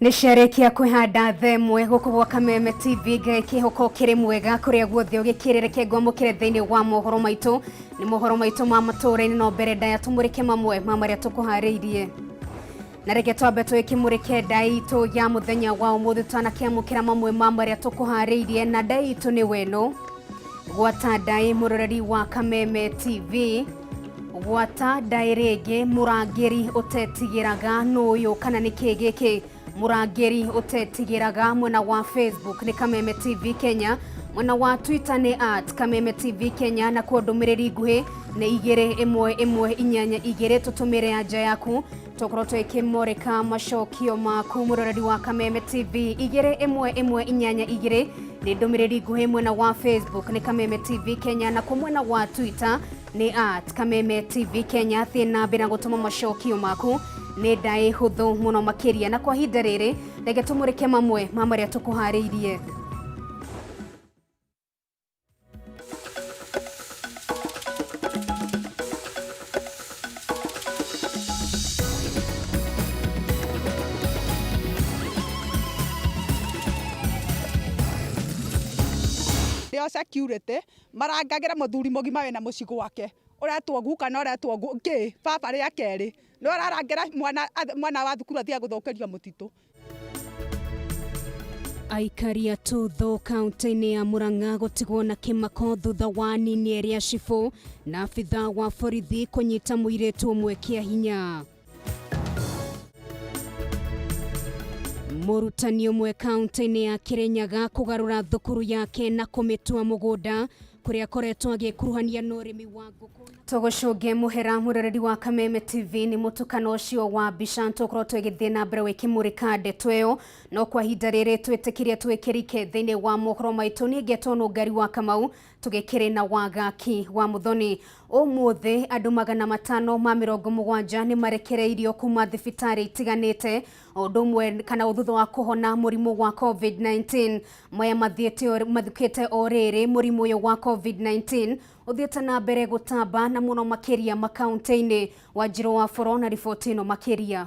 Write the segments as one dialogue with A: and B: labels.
A: Nĩ ciarĩkia kwĩhanda themwe gũkũ gwa Kameme TV. Ngai kĩhoko kĩrĩ mwega kũrĩa guothe ũgĩkĩrĩreke ngwamũkĩre thĩinĩ wa mohoro maitũ. Nĩ mohoro maitũ ma matũũra-inĩ, no mbere ndaya tũmũrĩke mamwe ma marĩa tũkũharĩirie. Na reke twambe twĩkĩmũrĩke ndai itũ ya mũthenya wa ũmũthĩ tũtanakĩamũkĩra mamwe ma marĩa tũkũharĩirie, na ndai itũ nĩ weno gwata ndai mũroreri wa Kameme TV. Gwata ndai rĩngĩ, mũrangĩri ũtetigĩraga nũyũ kana nĩ kĩ gĩkĩ? Mũrangĩri ũtetigĩraga. Mwena wa Facebook nĩ Kameme TV Kenya, mwena wa Twitter nĩ @KamemeTV Kenya, na kuo ndũmĩrĩri nguhĩ nĩ 21182. Tũtũmĩre anja yaku tũkorwo twĩkĩmũrĩka macokio maku. Mũroreri wa Kameme TV, 21182 nĩ ndũmĩrĩri nguhĩ. Mwena wa Facebook nĩ Kameme TV Kenya, na kuo mwena wa Twitter nĩ @KamemeTV Kenya. Thiĩ na mbere na gũtũma macokio maku, nĩ ndaĩ hũthũ mũno makĩria. Na kwa ihinda rĩrĩ reke tũmũrĩke mamwe ma marĩa tũkũharĩirie.
B: Rĩo security marangagĩra mũthuri mũgima wĩna mũciĩ gwake ũretwo guka na ũretwo kĩ baba rĩa kerĩ nĩ ũrarangĩra mwana, mwana wa thukuru athiaga gũthũkĩrio mũtitũ.
A: Aikari a Tutho kaunti-inĩ ya Murang'a gũtigwo na kĩmako thutha wa nini ĩrĩa cibũ na abitha wa borithi kũnyita mũirĩtu ũmwe kĩa hinya. Mũrutani ũmwe kaunti-inĩ ya Kirinyaga kũgarũra thukuru yake na kũmĩtua mũgũnda kũrĩa akoretwo agĩkuruhania na ũrĩmi wa ngũkũ. Tũgũcũnge mũhera mũroreri wa Kameme TV nĩ mũtukano ũcio wa mbica, tũkorwo twĩgĩthiĩ na mbere wĩkĩmũrĩka ndeto ĩyo, no kwa ihinda rĩrĩ twĩtĩkĩrie twĩkĩrike thĩinĩ wa mohoro maitũ. Niĩ ngetwo Nũngari wa Kamau, tũgĩkĩrĩ na Wagaki wa Mũthoni. Ũmũthĩ andũ 570 nĩ marekereirio kuma thibitarĩ itiganĩte o ũndũ ũmwe kana thutha wa kũhona mũrimũ wa COVID-19. Maya mathiĩte mathukĩte o rĩrĩ mũrimũ ũyũ wa COVID-19 ũthiĩte na mbere gũtamba na mũno makĩria makaunti-inĩ. Wanjirũ wa Boro na riboti ĩno makĩria.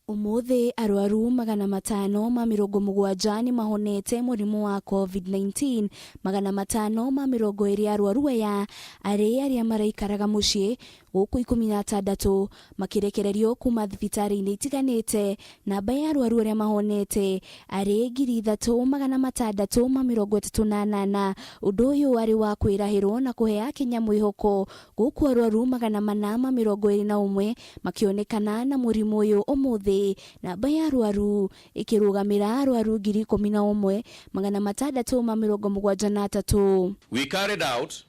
C: Ũmũthĩ arwaru 570 nĩ mahonete mũrimũ wa COVID-19. 520 arwaru aya arĩ arĩa maraikaraga mũciĩ, gũkũ 16 makĩrekererio kuma thibitarĩ-inĩ itiganĩte. Namba ya arwaru arĩa mahonete arĩ 3638. Ũndũ ũyũ arĩ wa kwĩrahĩrwo na kũhe Akenya mwĩhoko, gũkũ arwaru 421 makĩonekana na mũrimũ ũyũ ũmũthĩ. Namba ya arwaru ĩkĩrũgamĩra arwaru 11,673.
D: We carried out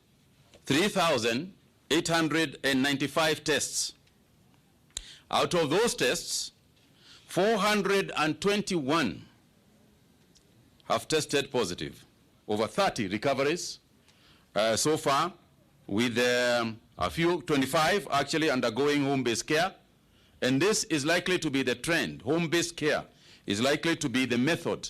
D: 3,895 tests. Out of those tests, 421 have tested positive. Over 30 recoveries so far, with a few, 25 actually undergoing home-based care. And this is likely to be the trend. Home-based care is likely to be the method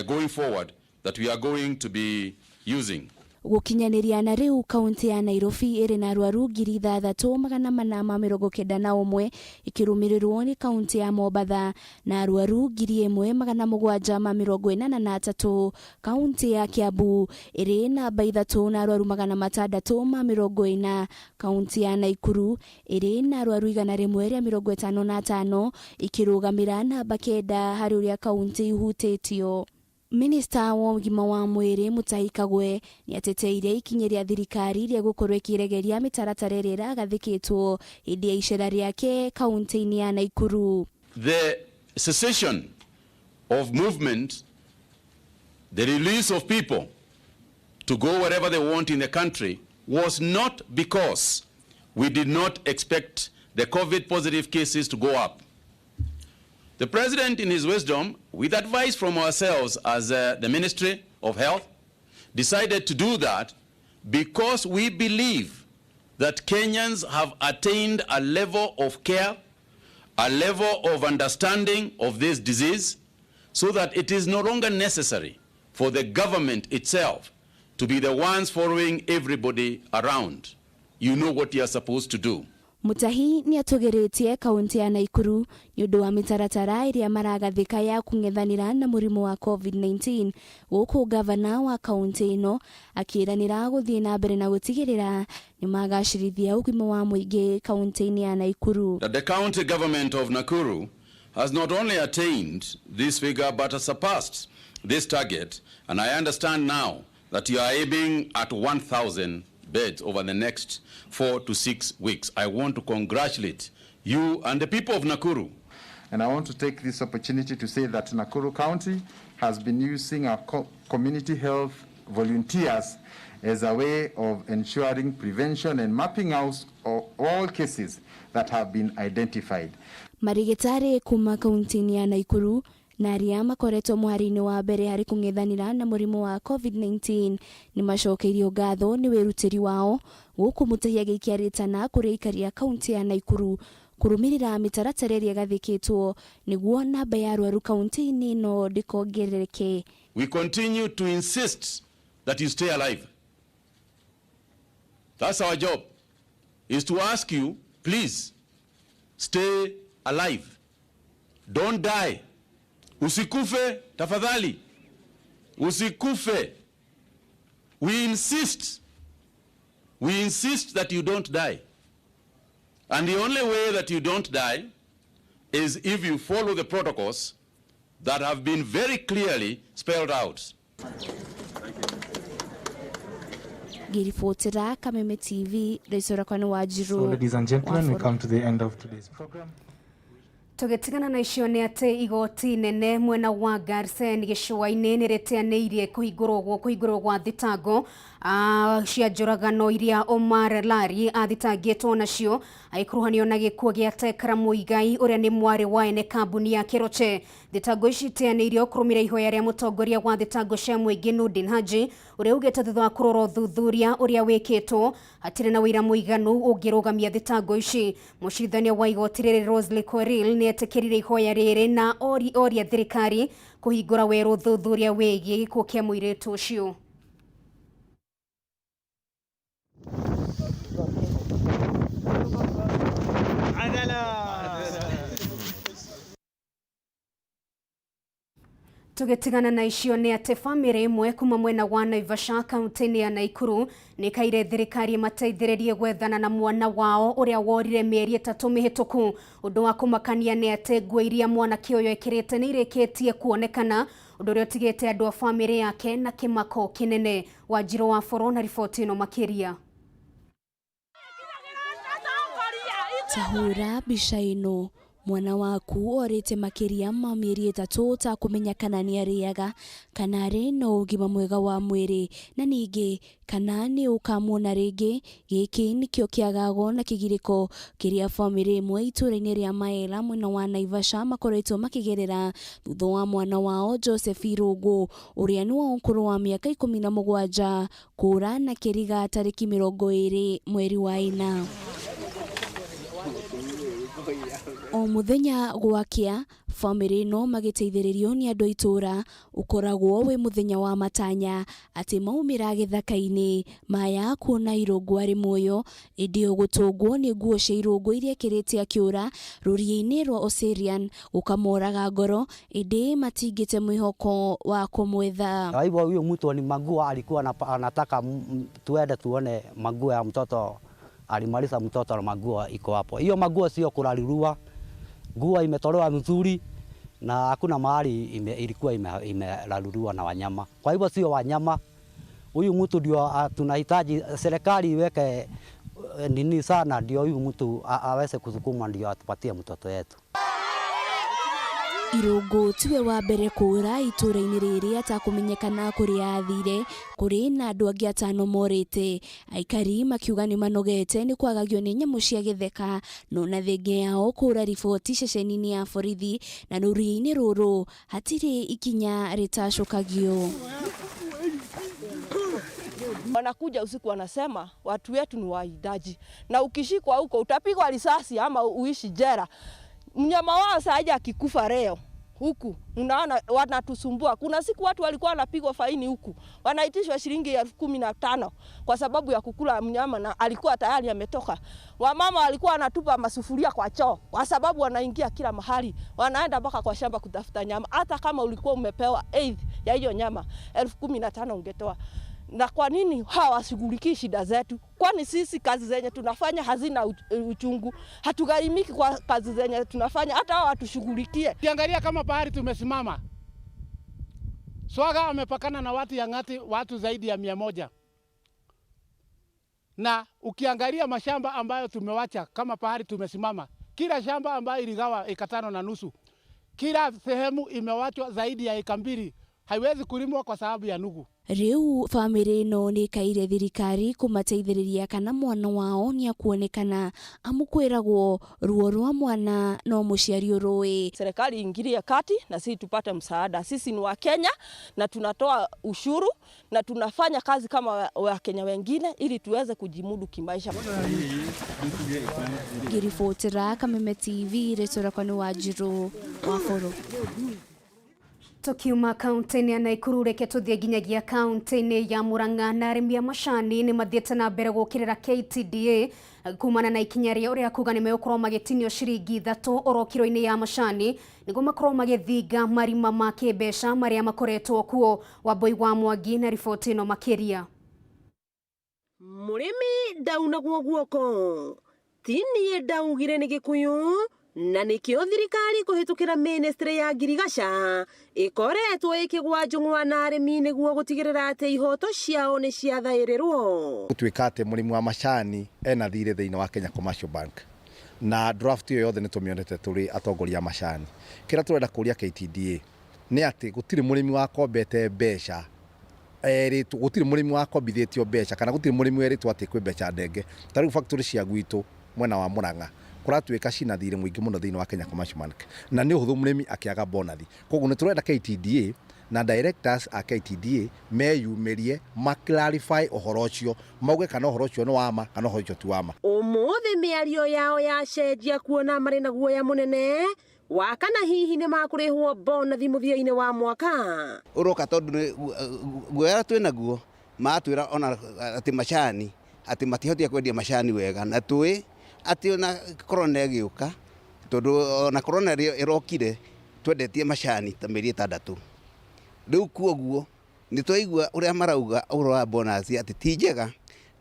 D: going forward that we are going to be using.
C: Gũkinyanĩria na rĩu, kaunti ya Nairobi ĩrĩ na arwaru 6491, ĩkĩrũmĩrĩrwo nĩ kaunti ya Mombatha na arwaru 1783. Kaunti ya Kiambu ĩrĩ namba ithatũ na arwaru 640. Kaunti ya Naikuru ĩrĩ na arwaru 155, ĩkĩrũgamĩra namba kenda harĩ ũrĩa kaunti ihutĩtio. Minista wa ũgima wa mwĩrĩ Mutahi Kagwe nĩ ateteire ikinya rĩa thirikari rĩa gũkorwo ĩkĩregeria mĩtaratara ĩrĩa ĩragathĩkĩtwo hĩndĩ ya icera rĩake kaunti-inĩ ya Naikuru.
D: The cessation of movement, the release of people to go wherever they want in the country was not because we did not expect the COVID positive cases to go up. The President, in his wisdom, with advice from ourselves as the Ministry of Health, decided to do that because we believe that Kenyans have attained a level of care, a level of understanding of this disease, so that it is no longer necessary for the government itself to be the ones following everybody around. You know what you are supposed to do.
C: Mutahi nĩ atũgĩrĩtie kaunti ya Naikuru nĩ ũndũ wa mĩtaratara ĩrĩa maragathĩka ya kũng'ethanĩra na mũrimũ wa COVID-19 gũkũ gavana wa kaunti ĩno akĩĩranĩra gũthiĩ na mbere na gũtigĩrĩra nĩ magacĩrithia ũgima wa mũingĩ kaunti-inĩ ya Naikuru.
D: That the county government of Nakuru has not only attained this figure but has surpassed this target, and I understand now that you are aiming at 1,000 beds over the next 4 to 6 weeks. I want to congratulate you and the people of Nakuru.
E: And I want to take this opportunity to say that Nakuru County has been using our community health volunteers as a way of ensuring prevention and mapping out all cases that have been identified.
C: Marigitari kuma kaunti-inĩ ya Naikuru na arĩa makoretwo mũhari-inĩ wa mbere harĩ kũng'ethanĩra na mũrimũ wa COVID-19 nĩ macokeirio ngatho nĩ wĩrutĩri wao gũkũ Mutahi agĩikia rĩtana kũrĩ aikari a kaunti ya Naikuru kũrũmĩrĩra mĩtaratara ĩrĩa ĩgathĩkĩtwo nĩguo namba ya arwaru kaunti-inĩ ĩno ndĩkongerereke.
D: We continue to insist that you stay alive. That's our job, is to ask you, please, stay alive. Don't die. Usikufe, tafadhali. Usikufe. We insist. We insist that you don't die. And the only way that you don't die is if you follow the protocols that have been very clearly spelled out.
C: Ngĩribotera Kameme TV, rĩtwa nĩ Wanjiru.
F: So, ladies and gentlemen, we come to the end of today's program.
A: Tũgĩtigana na icio nĩ atĩ igoti nene mwena wa Garsen gĩcũa-inĩ nĩ rĩteanĩirie kũhingũrwo gwa thitango cia njũragano iria Omar Lari athitangĩtwo nacio agĩkuruhanio na gĩkuũ gĩa Tekra Muigai ũrĩa nĩ mwarĩ wa ene kambuni ya Keroche. Thitango ici iteanĩirio kũrũmĩrĩra ihoya rĩa mũtongoria wa thitango cia mũingĩ Nurdin Haji ũrĩa ugĩte thutha wa kũrora ũthuthuria ũrĩa wĩkĩtwo hatirĩ na ũira mũiganu ũngĩrũgamia thitango ici. Mũcirithania wa igoti rĩrĩ Rosely Korir nĩ etĩkĩrire ihoya rĩrĩ na oria thirikari kũhingũra werũ ũthuthuria wĩgiĩ gĩkuũ kĩa mũirĩtu ũcio. Tũgĩtigana na icio nĩ atĩ bamĩrĩ ĩmwe kuma mwena wa Naivasha kaunti-inĩ ya Naikuru nĩ ĩkaire thirikari ĩmateithĩrĩrie gwethana na mwana wao ũrĩa worire mĩeri 3 mĩhĩtũku. Ũndũ wa kũmakania nĩ atĩ nguo iria mwanake ũyũ ekĩrĩte nĩ irĩkĩtie kuonekana, ũndũ ũrĩa ũtigĩte andũ a bamĩrĩ yake na kĩmako kĩnene. Wanjiru wa Boro na riboti ĩno makĩria.
C: Tahũra mbica ĩno, mwana waku orĩte makĩria ma mĩeri 3 ũtakũmenya kana nĩ arĩaga kana arĩ na ũgima mwega wa mwĩrĩ na ningĩ kana nĩ ũkamuona rĩngĩ. Gĩkĩ nĩkĩo kĩagago na kĩgirĩko kĩrĩa bamĩrĩ ĩmwe itũũra-inĩ rĩa Maela mwena wa Naivasha makoretwo makĩgerera thutha wa mwana wao Joseph Irũngũ ũrĩa nĩ wa ũkũrũ wa mĩaka 17 kũra na kĩriga tarĩki 20 mweri wa 4. O mũthenya gwakĩa bamĩrĩ ĩno magĩteithĩrĩrio nĩ andũ a itũũra ũkoragwo wĩ mũthenya wa matanya atĩ maumĩra gĩthaka-inĩ maya kuona Irũngũ arĩ muoyo ĩndĩ gũtũngwo nĩ nguo cia Irũngũ iria ekĩrĩte akĩũra rũriĩ-inĩ rwa Oserian gũkamoraga ngoro ĩndĩ matingĩte mwĩhoko wa kũmwetha.
G: Kwa hivyo huyo mtu ni manguo alikuwa anataka tuende tuone manguo ya mtoto, alimaliza mtoto na manguo iko hapo. Hiyo manguo sio kurarurua, nguo imetolewa mzuri na hakuna mahali ilikuwa imeraruliwa na wanyama. Kwa hivyo sio wanyama, huyu mtu ndio tunahitaji serikali iweke nini sana ndio huyu mtu aweze kusukuma ndio atupatie mtoto wetu.
C: Irũngũ tiwe wa mbere kũũra itũũra-inĩ rĩrĩ atakũmenyekana kũrĩa athire kũrĩ na andũ angĩ 5 morĩte. Aikari makiuga nĩ manogete nĩ kwagagio nĩ nyamũ cia gĩtheka no na thenge yao kũũra riboti ceceni-inĩ ya borithi na rũriĩ-inĩ rũrũ hatirĩ ikinya rĩtacũkagio.
H: Wanakuja usiku wanasema watu wetu ni waidaji, na ukishikwa huko utapigwa risasi ama uishi jela. Mnyama wao saja akikufa leo Huku unaona wanatusumbua. Kuna siku watu walikuwa wanapigwa faini huku, wanaitishwa shilingi 15,000 kwa sababu ya kukula mnyama na alikuwa tayari ametoka. Wamama walikuwa wanatupa masufuria kwa choo kwa sababu wanaingia kila mahali, wanaenda mpaka kwa shamba kutafuta nyama. Hata kama ulikuwa umepewa eighth ya hiyo nyama 15,000 ungetoa. Na kwa nini hawashughulikii shida zetu? Kwani sisi kazi zenye tunafanya hazina uchungu? Hatugharimiki kwa kazi zenye tunafanya, hata hao watushughulikie.
I: Ukiangalia kama pahali tumesimama, Swaga amepakana na watu ya Ng'ati, watu zaidi ya 100. Na ukiangalia mashamba ambayo tumewacha kama pahali tumesimama, kila shamba ambayo iligawa eka 5.5, kila sehemu imewachwa zaidi ya eka 2, haiwezi kulimwa kwa sababu ya nugu.
C: Riu bamĩrĩ ĩno nĩ ĩkaire thirikari kũmateithĩrĩria kana mwana wao nĩ akuonekana amu kwĩragwo ruo rwa mwana no mũciari ũrũĩ.
H: Serikali ingilie kati na sisi tupate msaada. Sisi ni Wakenya na tunatoa ushuru na tunafanya kazi kama Wakenya wengine ili tuweze kujimudu kimaisha.
C: Ngĩribotera Kameme TV, rĩtwa rĩakwa nĩ Wanjirũ wa Bũrũ.
A: Tukiuma kaunti-inĩ ya Nakuru reke tuthie nginyagia kaunti-inĩ ya Murang'a na arĩmi a macani nĩ mathiĩte na mbere gũkĩrĩra KTDA kumana na ikinya rĩa ũrĩa kuga nĩ megũkorwo magĩtinio ciringi 3 oro kiro-inĩ ya macani nĩguo makorwo magĩthinga marima ma kĩmbeca marĩa makoretwo kuo. Wambui wa Mwangi na riboti ĩno makĩria.
J: Mũrĩmi ndaunagwo guoko ti niĩ ndaugire nĩ Gĩkũyũ na nikio thirikari kuhitukira ministry ya ngirigaca ikoretwo ikigwa njung'wa na arimi niguo gutigirira ati ihoto ciao ni ciathaĩrĩrwo.
K: Gutuika ati murimi wa macani ena thirĩ thĩinĩ wa Kenya Commercial Bank na draft iyo yothe nĩtũmĩonete tũrĩ atongoria a macani. Kĩrĩa tũrenda kũria KTDA nĩ atĩ gũtirĩ mũrĩmi wakombete mbeca erĩtwo, gũtirĩ mũrĩmi wakombithĩtio mbeca kana gũtirĩ mũrĩmi werĩtwo atĩ kwĩ mbeca ndenge. Ta rĩu factory cia gwitũ mwena wa Murang'a kuratuika cina thirĩ mũingĩ mũno thĩinĩ wa Kenya Commercial Bank na nĩ ũhũthũ mũrĩmi akĩaga bonathi. Koguo nĩ tũrenda KTDA na directors a KTDA meyumĩrie ma clarify ũhoro ũcio, mauge kana ũhoro ũcio nĩ wa ma kana ũhoro ũcio ti wa ma.
J: Ũmũthĩ mĩario yao yacenjia kuona marĩ na guoya mũnene wa kana hihi nĩ makũrĩhwo bonathi mũthia-inĩ wa mwaka.
L: Ũroka tondũ guoya twĩ naguo matwĩra ona atĩ macani atĩ matihotire kwendia macani wega na tũĩ atĩ ona corona ĩgĩũka tondũ ona corona ĩrokire twendetie macani ta mĩeri 6. Rĩu kuoguo nĩ twaigua ũrĩa marauga ũhoro wa bonus atĩ ti njega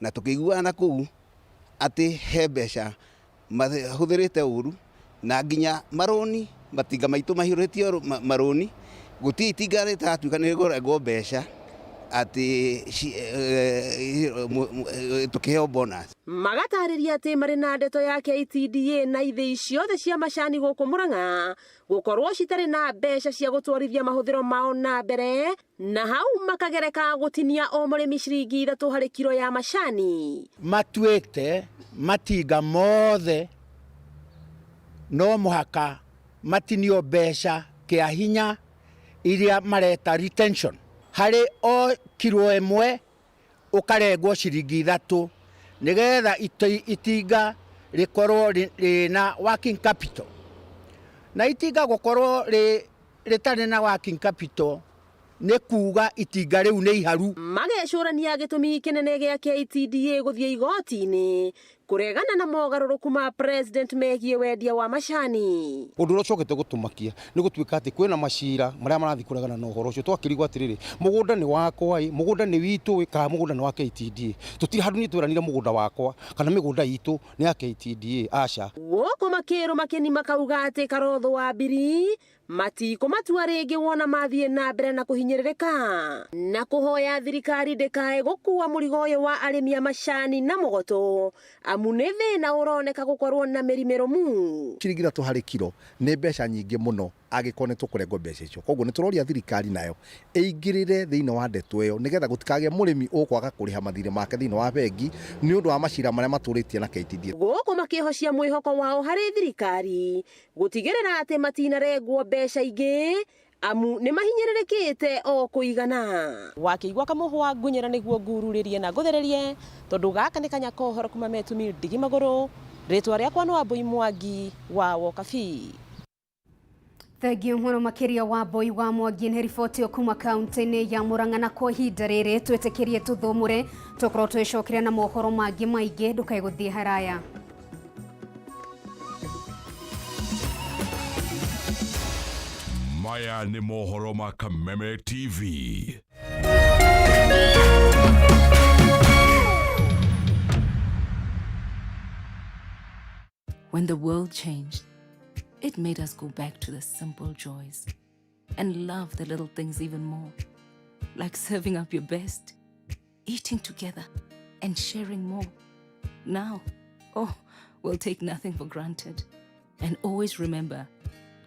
L: na tũkĩiguana kũu atĩ he mbeca mahũthĩrĩte ũru na nginya marũni matinga maitũ mahiũrĩtio marũni gũtirĩ itinga rĩtatuĩka nĩ rĩkũrengwo mbeca atĩ tukiheo bonus.
J: Magatarĩria atĩ marĩ na ndeto ya KTDA na ithĩi ciothe cia macani gũkũ Murang'a gũkorwo citarĩ na mbeca cia gũtwarithia mahũthĩro mao na mbere na hau makagereka gũtinia o mũrĩmi ciringi 3 harĩ kiro ya macani.
M: Matuĩte matinga mothe no mũhaka matinio mbeca kĩa hinya iria mareta retention harĩ o kiro 1 ũkarengwo ciringi 3 nigetha itinga rikorwo rina working capital na itinga gukorwo ritarĩ na working capital nĩ kuga itinga rĩu nĩ iharu.
J: Magecũrania gĩtũmi kĩnene gĩa KTDA gũthiĩ igoti-inĩ kũregana na mogarũrũku ma president megiĩ wendia wa macani.
N: Ũndũ ũrĩa ũcokete gũtũmakia nĩ gũtuĩka atĩ kwĩna macira marĩa marathiĩ kũregana na ũhoro ũcio. Twakĩrigwo atĩrĩrĩ, mũgũnda nĩ wakwa ĩ, mũgũnda nĩ witũ ĩ, kana mũgũnda nĩ wa KTDA? Tũtirĩ handũ niĩ tweranire mũgũnda wakwa kana mĩgũnda itũ nĩ ya KTDA, aca.
J: Gũkũ makĩrũ makeni makauga atĩ Karotho wa Mbiri matikũmatua rĩngĩ wona mathiĩ na mbere na kũhinyĩrĩrĩka na kũhoya thirikari ndĩkae gũkua mũrigo ũyũ wa arĩmi a macani na mũgoto amu nĩ thĩna ũroneka gũkorwo na mĩri mĩrũmu.
K: Ciringi 3 harĩ kiro nĩ mbeca nyingĩ mũno angĩkorwo nĩ tũkũrengwo mbeca icio. Koguo nĩ tũroria thirikari nayo ĩingĩrĩre thĩinĩ wa ndeto ĩyo nĩgetha gũtikagĩe mũrĩmi ũkwaga kũrĩha mathirĩ make thĩinĩ wa bengi nĩ ũndũ wa macira marĩa matũrĩtie na KTDA.
J: Gũkũ makĩhocia mwĩhoko wao harĩ thirikari gũtigĩrĩra atĩ matinarengwo mbeca ingĩ amu nĩ mahinyĩrĩrĩkĩte o kũigana.
O: Wakĩigua kamũhwa ngunyĩra nĩguo ngururĩrie na ngũthererie tondũ gaka nĩ kanya kohoro kuma metumi ndigi magũrũ. Rĩtwa rĩakwa nĩ Wambui Mwangi wa Wokabi.
A: Thengiũ mũno makĩria wa Mboi wa Mwangi nĩ riboti ĩyo kuma kaunti-inĩ ya Murang'a. Na kwa ihinda rĩrĩ twĩtĩkĩrie tũthũmũre, tũkorwo twĩcokere na mohoro mangĩ maingĩ, ndũkae gũthiĩ haraya.
P: Maya nĩ mohoro ma Kameme TV.
Q: When the world changed, it made us go back to the simple joys and love the little things even more, like serving up your best, eating together, and sharing more. Now, oh, we'll take nothing for granted. And always remember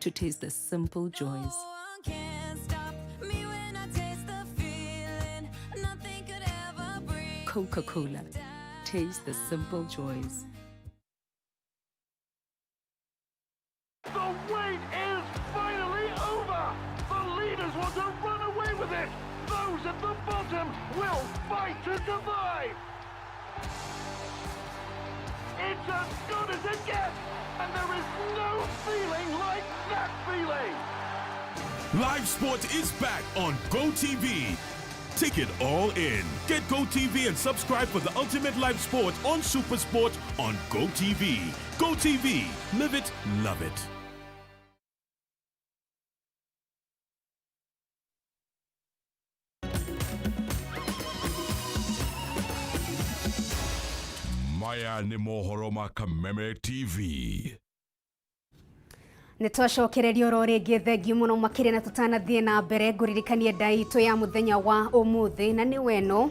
Q: to taste the simple joys. Coca Cola. Taste the simple joys.
R: The wait is finally over! The leaders want to run away with it! Those at the bottom will fight to survive! It's as good as it gets! And there is no feeling like that feeling!
P: Live Sport is back on GoTV. Take it all in. Get GoTV and subscribe for the ultimate live sport on Supersport on GoTV. GoTV. Live it, love it. Maya nĩ mohoro ma Kameme TV.
A: Nĩ twacokereria oro rĩngĩ, thengiũ mũno makĩria, na tũtanathiĩ na mbere ngũririkanie nda itũ ya mũthenya wa ũmũthĩ, na nĩ weno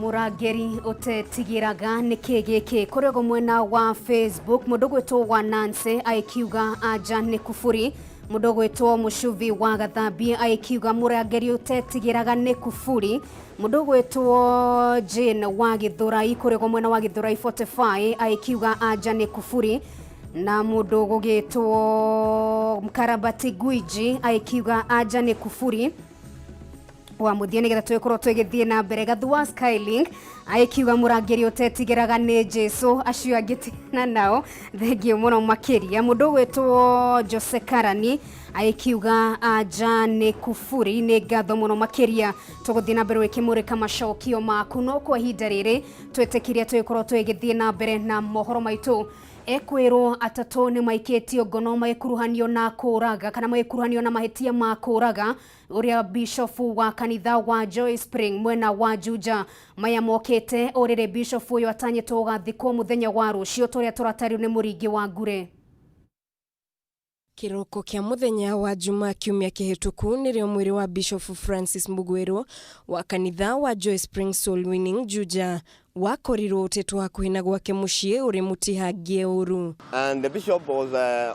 A: mũrangĩri ũtetigĩraga. Nĩ kĩ gĩkĩ kũrĩ ũguo mwena wa Facebook, mũndũ gwĩtwo wa Nancy aikiuga anja nĩ kuburi, mũndũ gwĩtwo Mũcuvi wa Gathambie aikiuga mũrangĩri ũtetigĩraga nĩ kuburi, mũndũ gwĩtwo Jane wa Gĩthũrai kũrĩ ũguo mwena wa Gĩthũrai 45 aikiuga anja nĩ kuburi, na mũndũ gũgĩtwo Mkarabati Gwiji aikiuga anja nĩ kuburi. Wa mũthia, nĩgetha twĩkorwo twĩgĩthiĩ na mbere, Gathua Skylink aikiuga mũrangĩri ũtetigĩraga nĩ Jesu, acio angĩ tigana nao. Thengiũ mũno makĩria. Mũndũ gwĩtwo Jose Karani aikiuga anja nĩ kuburi. Nĩ ngatho mũno makĩria, tũgũthiĩ na mbere wĩkĩmũrĩka macokio maku, no kwa ihinda rĩrĩ twĩtĩkirie twĩkorwo twĩgĩthiĩ na mbere na mohoro maitũ. Ekwĩrwo atatũ nĩ maikĩtio ngono magĩkuruhanio na kũraga kana magĩkuruhanio na mahĩtia ma kũraga ũrĩa bishofu wa kanitha wa Joy Spring mwena wa Juja. Maya mokĩte ũrĩrĩ bishofu ũyũ atanyĩtwo gũgathikwo mũthenya wa rũciũ, tũrĩa tũratario nĩ mũringi wa ngure.
S: Kĩroko kĩa mũthenya wa Juma kiumia kĩhĩtũku nĩrĩo mwĩrĩ wa Bishop Francis Mugweru wa kanitha wa Joy Spring Soul Winning Juja wakorirwo ũtetwo hakuhĩ na gwake mũciĩ ũrĩ mũtihangie ũru.
T: And the bishop was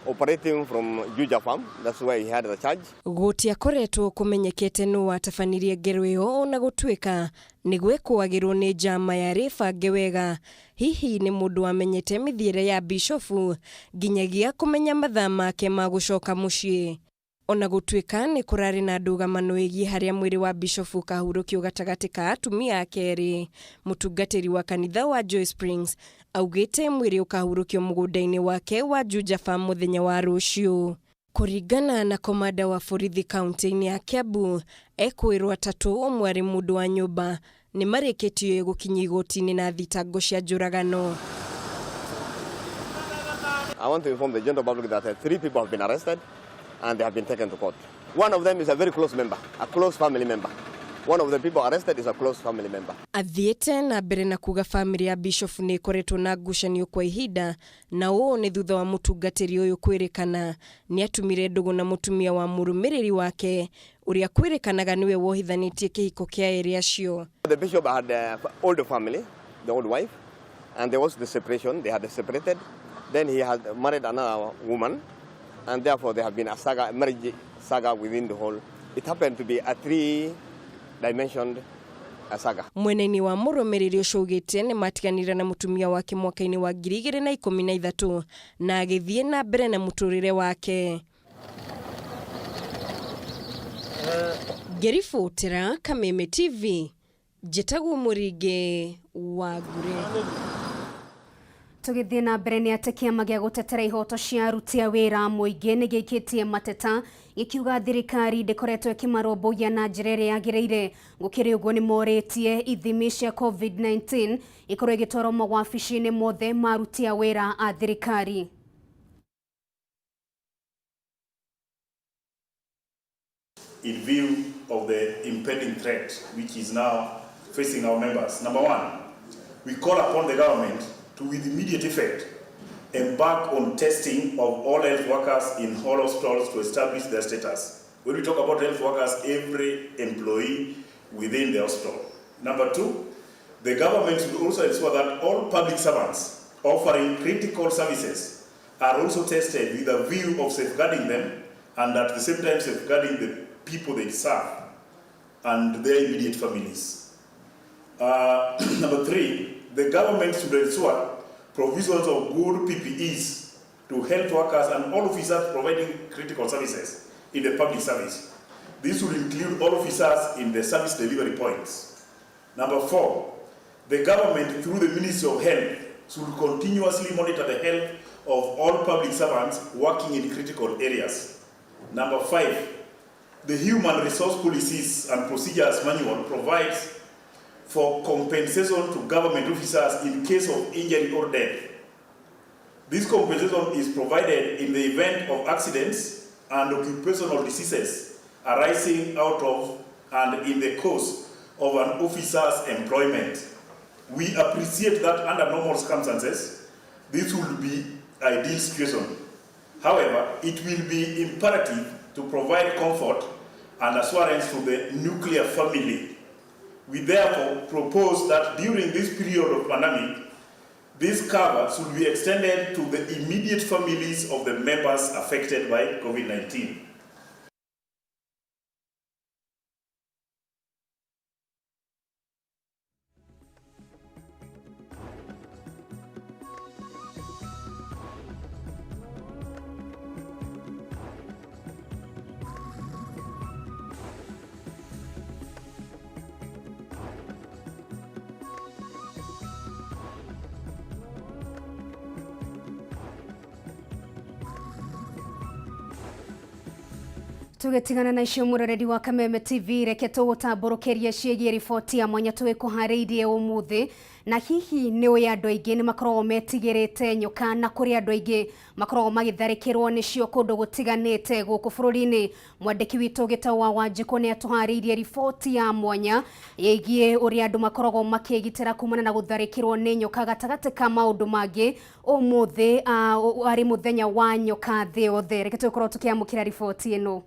T: operating from Juja farm. That's where he had the charge.
S: Gũtiakoretwo kũmenyekete nũ watabanirie ngero ĩyo, ona gũtuĩka nĩ gwekũagĩrwo nĩ njama yarĩ bange wega. Hihi nĩ mũndũ wamenyete mĩthiĩre ya bishofu nginyagia kũmenya mathaa make ma gũcoka mũciĩ. Ona gũtuĩka nĩ kũrarĩ na ndũgamano ĩgiĩ harĩa mwĩrĩ wa bishofu ũkahurũkio gatagatĩ ka atumia ake erĩ, mũtungatĩri wa kanitha wa Joy Springs augĩte mwĩrĩ ũkahurũkio mũgũnda-inĩ wake wa Juja Farm mũthenya wa rũciũ. Kũringana na komanda wa borithi kaunti-inĩ ya Kiambu, ekwĩrwo atatũ, ũmwe arĩ mũndũ wa nyũmba, nĩ marĩkĩtio gũkinyio igoti-inĩ na thitango cia njũragano.
T: I want to inform the general public that three people have been arrested and they have been taken to court. One of them is a very close member, a close family member. One of the people arrested is a close family member.
S: Athiĩte na mbere na kuga bamĩrĩ ya bishofu nĩ ĩkoretwo na ngucanio kwa ihinda, na ũũ nĩ thutha wa mũtungatĩri ũyũ kwĩrĩkana nĩ atumire ndũgũ na mũtumia wa mũrũmĩrĩri wake ũrĩa kwĩrĩkanaga nĩwe wohithanĩtie kĩhiko kĩa erĩ acio.
T: The bishop had an older family, the old wife, and there was the separation. They had separated. Then he had married another woman, and therefore there have been a saga, marriage saga within the whole. It happened to be a three-dimensioned saga.
S: Mwena-inĩ wa mũrũmĩrĩri ũcio augĩte nĩ matiganire na mũtumia wake mwaka-inĩ wa 2013 na agĩthiĩ na mbere na mũtũrĩre wake. Ngĩribotera Kameme TV, njĩtagwo Mũringĩ wa Ngure.
A: Tũgĩthiĩ na mbere nĩ atĩ kĩama gĩa gũtetera ihoto cia aruti a wĩra mũingĩ nĩ gĩikĩtie mateta gĩkiuga thirikari ndĩkoretwo ĩkĩmarũmbũiya na njĩra ĩrĩa yagĩrĩire. Gũkĩrĩ ũguo nĩ morĩtie ithimi cia COVID-19 ikorwo igĩtwarwo mawabici-inĩ mothe ma aruti a wĩra a thirikari.
U: In view of the impending threat which is now facing our members. Number one, we call upon the government to, with immediate effect, embark on testing of all health workers in all hospitals to establish their status. When we talk about health workers, every employee within the hospital. Number two, the government should also ensure that all public servants offering critical services are also tested with a view of safeguarding them and at the same time safeguarding the people they serve and their immediate families. Number three, the government should ensure provisions of good PPEs to health workers and all officers providing critical services in the public service. This will include all officers in the service delivery points. Number four, the government through the Ministry of Health should continuously monitor the health of all public servants working in critical areas. Number five, the Human Resource Policies and Procedures Manual provides for compensation to government officers in case of injury or death. This compensation is provided in the event of accidents and occupational diseases arising out of and in the course of an officer's employment. We appreciate that under normal circumstances, this would be ideal situation. However, it will be imperative to provide comfort and assurance to the nuclear family. We therefore propose that during this period of pandemic, this cover should be extended to the immediate families of the members affected by COVID-19.
A: Tũgĩtigana na icio mũroreri wa Kameme TV, reke tũgũtambũrũkĩrie ciĩgiĩ riboti ya mwanya tũgĩkũharĩirie ũmũthĩ. Na hihi nĩ ũĩ andũ aingĩ nĩ makoragwo metigĩrĩte nyoka na kũrĩ andũ aingĩ makoragwo magĩtharĩkĩrwo nĩcio kũndũ gũtiganĩte gũkũ bũrũri-inĩ. Mwandĩki witũ Gĩtau wa Wanjikũ nĩ atũharĩirie riboti ya mwanya ĩgiĩ ũrĩa andũ makoragwo makĩgitĩra kumana na gũtharĩkĩrwo nĩ nyoka gatagatĩ ka maũndũ mangĩ ũmũthĩ arĩ mũthenya wa nyoka thĩ yothe. Reke tũgĩkorwo tũkĩamũkĩra riboti ĩno.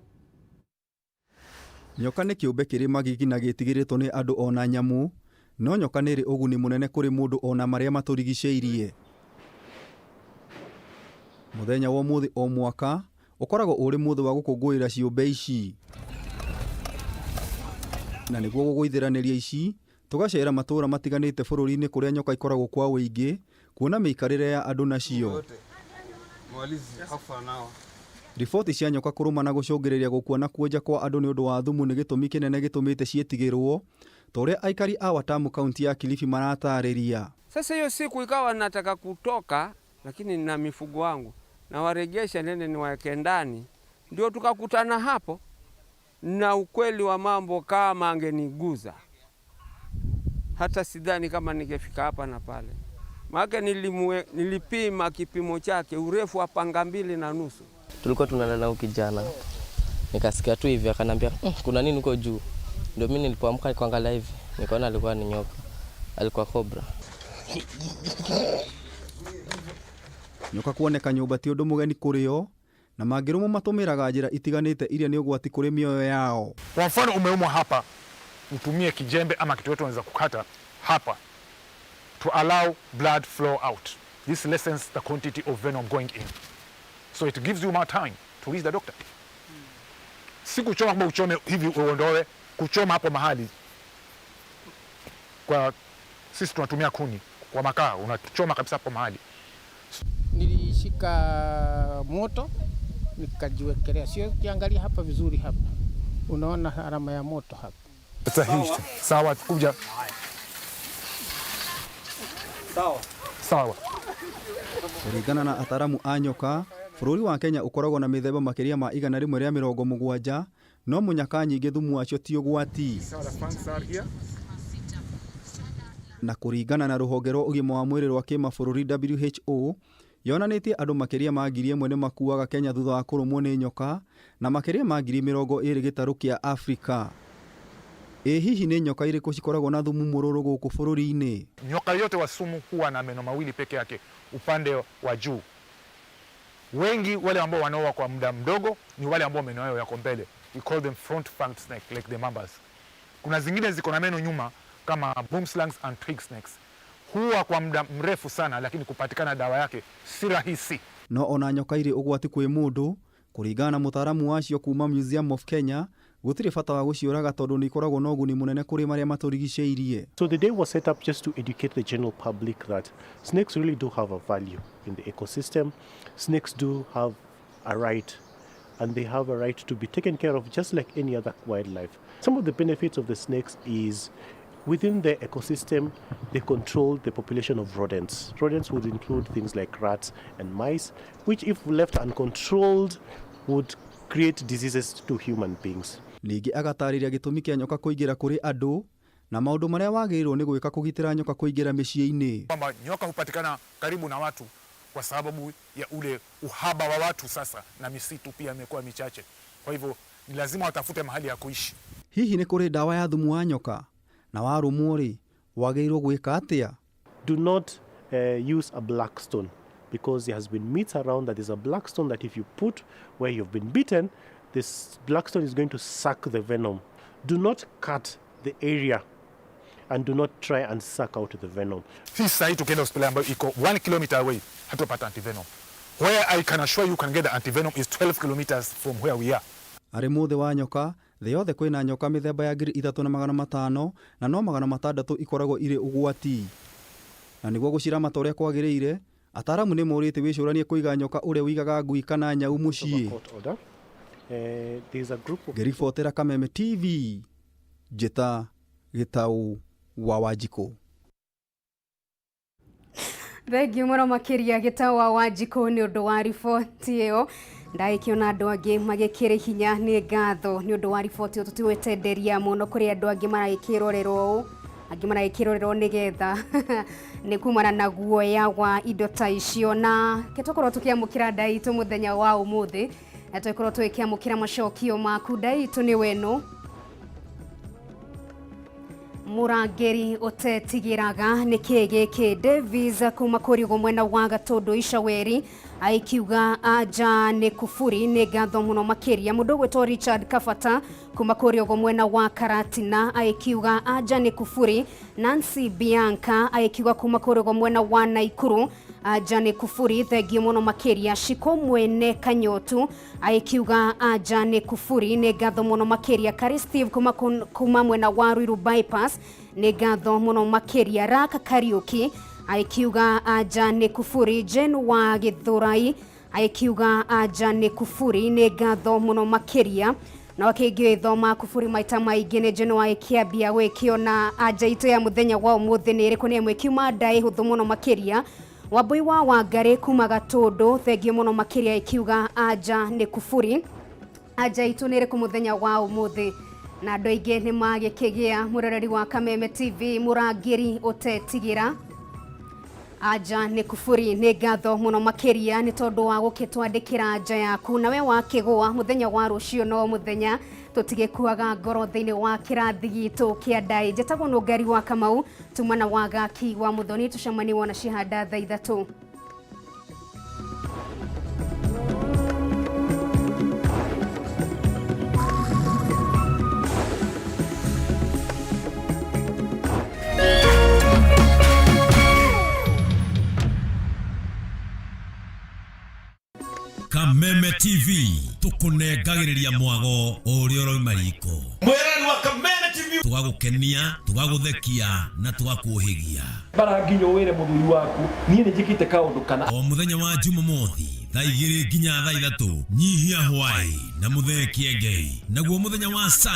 V: Nyoka nĩ kĩũmbe kĩrĩ magigi na gĩtigĩrĩtwo nĩ andũ ona nyamũ, no nyoka nĩ ĩrĩ ũguni mũnene kũrĩ mũndũ ona marĩa matũrigicĩirie. Mũthenya wa ũmũthĩ o mwaka ũkoragwo ũrĩ mũthĩ wa gũkũngũĩra ciũmbe ici. Na nĩguo gũgũithĩranĩria ici, tũgacera matũũra matiganĩte bũrũri-inĩ kũrĩa nyoka ikoragwo kwa ũingĩ, kuona mĩikarĩre ya andũ nacio. Riboti cia nyoka kũrũma na gũcũngĩrĩria gũkua na kuonja kwa andũ nĩ ũndũ wa thumu nĩ gĩtũmi kĩnene gĩtũmĩte ciĩtigĩrwo, ta ũrĩa aikari a Watamu kaunti ya Kilifi maratarĩria.
W: Sasa hiyo siku ikawa nataka kutoka, lakini na mifugo wangu nawaregesha nene niwaeke ndani, ndio tukakutana hapo, na ukweli wa mambo kama angeniguza hata sidhani kama ningefika hapa na pale. Maana nilipima kipimo chake urefu wa panga 2.5.
X: Tulikuwa tunalala huko kijana, nikasikia tu hivi akanambia kuna nini huko juu. Ndio mimi nilipoamka nikaangalia hivi nikaona alikuwa ni nyoka, alikuwa cobra.
V: Nyoka kuoneka nyũmba ti ũndũ mũgeni kũrĩ o, na mangĩrũmwo matũmĩraga njĩra itiganĩte iria nĩ ũgwati kũrĩ mĩoyo yao.
Y: Kwa mfano umeumwa hapa, utumie kijembe ama kitu yote unaweza kukata hapa to allow blood flow out. This lessens the quantity of venom going in. So it gives you more time to reach the doctor. Si kuchoma kwamba uchome hivi uondoe, kuchoma hapo mahali. Kwa sisi tunatumia kuni, kwa makaa unachoma kabisa hapo mahali.
Z: Nilishika moto nikajiwekelea, sio kiangalia hapa vizuri hapa. Unaona alama ya moto hapa.
Y: Sasa hii sawa, kuja. Sawa. Sawa.
V: Kũringana na ataramu a nyoka, bũrũri wa Kenya ũkoragwo na mĩthemba makĩria ma 170, no mũnyaka nyingĩ thumu wacio ti ũgwati. Na kũringana na rũhonge rwa ũgima wa mwĩrĩ rwa kĩmabũrũri WHO, yonanĩtie andũ makĩria ma 1,000 nĩ makuaga Kenya thutha wa kũrũmwo nĩ nyoka na makĩria ma 20,000 gĩtarũ kĩa Afrika. Ĩ hihi nĩ nyoka irĩkũ cikoragwo na thumu mũrũrũ gũkũ bũrũri-inĩ?
Y: Nyoka yote wa sumu huwa na meno mawili peke yake upande wa juu. Wengi wale ambao wanaoa kwa muda mdogo ni wale ambao meno yao yako mbele. We call them front fanged snake like the mambas. Kuna zingine ziko na meno nyuma kama boomslangs and twig snakes. Huwa kwa muda mrefu sana, lakini kupatikana dawa yake si rahisi.
V: No ona nyoka irĩ ũgwati kwĩ mũndũ, kũringana na mũtaaramu wacio kuma Museum of Kenya, gũtirĩ bata wa gũciũraga tondũ nĩ ikoragwo na ũguni mũnene kũrĩ marĩa matũrigicĩirie.
B: So the day was set up just to educate the general public that snakes really do have a value in the ecosystem. Snakes do have a right, and they have a right to be taken care of just like any other wildlife. Some of the benefits of the snakes is within the ecosystem, they control the population of rodents. Rodents would include things like rats and mice, which if left uncontrolled would create diseases to human beings.
V: Ningĩ agatarĩria gĩtũmi kĩa nyoka kũingĩra kũrĩ andũ na maũndũ marĩa wagĩrĩirwo nĩ gwĩka kũgitĩra nyoka kũingĩra mĩciĩ-inĩ.
Y: Kwamba nyoka hupatikana karibu na watu kwa sababu ya ule uhaba wa watu sasa, na misitu pia imekuwa michache, kwa hivyo ni lazima watafute mahali ya kuishi.
V: Hihi nĩ kũrĩ ndawa ya thumu wa nyoka? Na warũmwo rĩ, wagĩrĩirwo gwĩka atĩa?
B: Do not use a black stone, because there has been myths around that there's a black stone that if you put where you've been bitten, this black stone is going to suck the venom. Do not cut the area and do not try and suck out the venom.
Y: Sisi sasa hivi tukienda hospitali ambayo iko 1 kilometer away hatupata antivenom. Where I can assure you can get the antivenom is 12 kilometers from where we are.
V: Arĩ mũthĩ wa nyoka, thĩ yothe kwĩna nyoka mĩthemba ya 3500 na no 600 ikoragwo irĩ ũgwati. Na nĩguo gũciramata ũrĩa kwagĩrĩire, ataramu nĩ morĩtie wĩcũranie kũiga nyoka ũrĩa ũigaga ngui kana nyau mũciĩ.
B: Court order. There's a group of
V: Ngĩribotera Kameme TV, njĩta Gĩtaũ wa Wanjikũ.
A: Thengiũ mũno makĩria Gĩtaũ wa Wanjikũ nĩ ũndũ wa riboti ĩyo. Ndagĩkĩona andũ angĩ magĩkĩrĩ hinya, nĩ ngatho nĩ ũndũ wa riboti ĩyo, tũtigwĩtenderia mũno kũrĩ andũ angĩ maragĩkĩrorerwo ũũ, angĩ maragĩkĩrorerwo nĩgetha nĩ kumana na guoya wa indo ta icio. Na ke tũkorwo tũkĩamũkĩra nda itũ mũthenya wa ũmũthĩ, na tũgĩkorwo tũgĩkĩamũkĩra macokio maku. Nda itũ nĩ weno Mũrangĩri ũtetigĩraga nĩ kĩĩ gĩkĩ? Davis kuma kũrigwo mwena wa Gatũndũ Icaweri aikiuga anja nĩ kuburi. Nĩ ngatho mũno makĩria. Mũndũ ũgwĩtwo Richard Kabata kuma kũrĩa mwena wa Karatina aikiuga anja nĩ kuburi. Nancy Bianca aikiuga kuma kũrĩa mwena wa Naikuru anja nĩ kuburi. Thengiũ mũno makĩria. Shiko mwene Kanyotu aikiuga anja nĩ kuburi. Nĩ ngatho mũno makĩria. Kari Steve kuma mwena wa Ruiru Bypass, nĩ ngatho mũno makĩria. Raka Kariuki aikiuga anja nĩ kuburi. Jen wa Githurai aikiuga anja nĩ kuburi. Nĩ ngatho mũno makĩria. Na wakĩngĩthoma kuburi maita maingĩ nĩ Jen wa ĩkĩambia gwĩkĩona anja itũ ya mũthenya wa ũmũthĩ nĩ ĩrĩkũ? Nĩ ĩmwe ĩkiuma ndaĩ hũthũ mũno makĩria. Wambui wa Wangarĩ kuma Gatũndũ, thengiũ mũno makĩria, ĩkiuga anja nĩ kuburi. Anja itũ nĩ ĩrĩkũ mũthenya wa ũmũthĩ? Na andũ aingĩ nĩ magĩkĩgĩa mũroreri wa Kameme TV, mũrangĩri ũtetigĩra anja nĩ kuburi. Nĩ ngatho mũno makĩria nĩ tondũ wa gũkĩtwandĩkĩra anja yaku. Nawe wakĩgũa mũthenya wa rũciũ no mũthenya, tũtigĩkuaga ngoro thĩinĩ wa kĩrathi gitũ kĩa ndaĩ. Njĩtagwo Nũngari wa Kamau, tumana wa Gaki wa Mũthoni, tũcemanie wona cihanda thaa 3.
D: Kameme TV tukunengagĩrĩria mwago o ũrĩa ũrauma riko.
E: Mwĩrori wa Kameme TV,
D: tũgagũkenia, tũgagũthekia na tũgakũhĩgia.
E: Bara nginya wĩre mũthuri waku niĩ nĩ njĩkĩte kaũndũ kana.
D: O mũthenya wa Jumamothi thaa 2 nginya thaa 3, nyihia hwaĩ na mũthee Kĩengei. Naguo mũthenya wa Sunday